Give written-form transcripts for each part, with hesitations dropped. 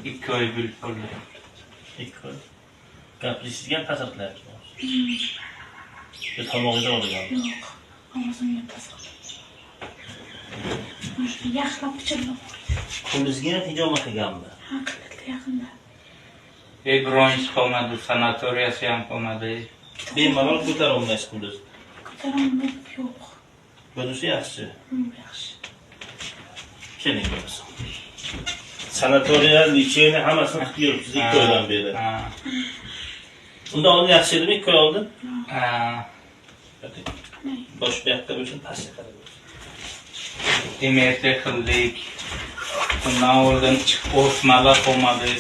2 oy bo'ldi. 2 oy. Gapirishingizga ham ta'sir qilyapti. Yo, tomog'ingizda og'rigan. Yo'q. Og'zimga ta'sir qiladi. Mana shuni yaxshilab pichirlab og'riydi. Qo'lingizga ham hijoma qilganmi? Ha, qildi yaqinda. Bronx qolmadi, sanatoriyasi ham qolmadi. Bemalol ko'tara olmaysiz qo'lingizni. Ko'tarolmay yo'q. Bunisi yaxshi. Yaxshi. Keling bo'lmasa. Sanatoriya, lechение hammasini qilib yuribsiz 2 oydan beri. Ha. Undan oldin yaxshi edimi 2 oy oldin? Ha. Bosh bu yoqqa bo'lsin, pastga qarab bo'lsin. MRT qildik. Undan oldin o'smalar qolmadi.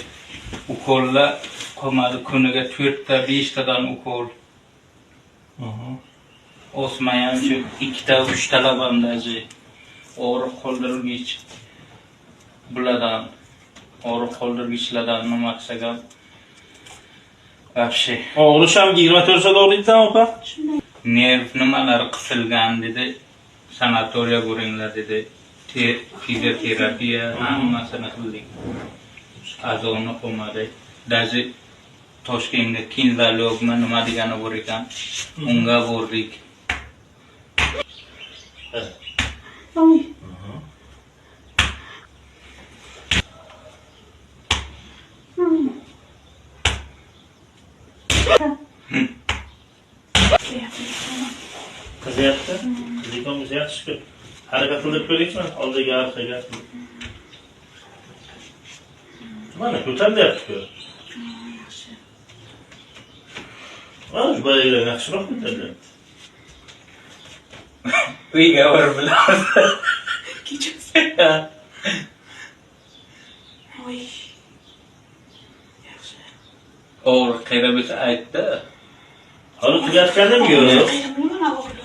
Ukollar qolmadi. Kuniga 4 ta, 5 tadan ukol. O'sma ham shu 2 ta, 3 talab ham даже. Og'riq qoldirgich bulardan, og'riq qoldirgichlardan nima qilsak ham вообще. Og'rish ham 24 soat og'riydimi opa? Shunday. Nerv nimalari qisilgan dedi. Sanatoriya boringlar dedi. Fizioterapiya hammasini qildik. Azoni qolmadi. Даже Toshkentga kinzologmi nima degani bor ekan. Unga bordik. Oy. Qizyapti. Qiziyotgan bo'lsa yaxshi-ku. Harakat qildirib ko'raylikmi? Oldiga, orqaga. Mana ko'tarilyapti-ku. Yaxshi. Mana shu boyagidan yaxshiroq ko'tarilyapti. Uyga borib bilamiz. Kechasi. Oy. Yaxshi. Og'riq qayda bo'lsa aytdi. Hozir tugatganim yo'q. Qayerda mana og'riyapti.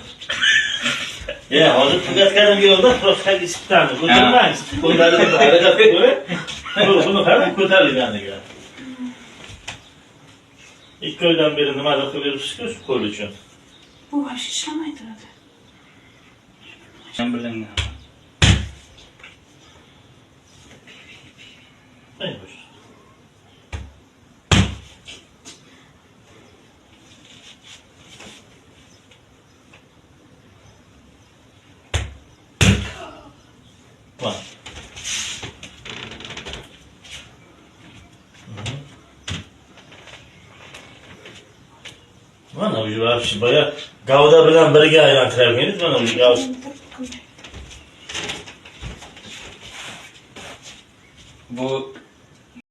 Ya, hozir tugatganim yo'qda, prosta isitadi. Ko'tarmang. Qo'llaringizni harakat qilib ko'ring. Buni qarang ko'tarilganiga. 2 oydan beri nimadir qilib yuribsiz-ku shu qo'l uchun. Bu вообще ishlamay turadi. Ham bilingan. Ey, bo'sh. Mana. Mana bu вообще boya gavda bilan birga aylantirayotganingiz mana bu gavda. Bu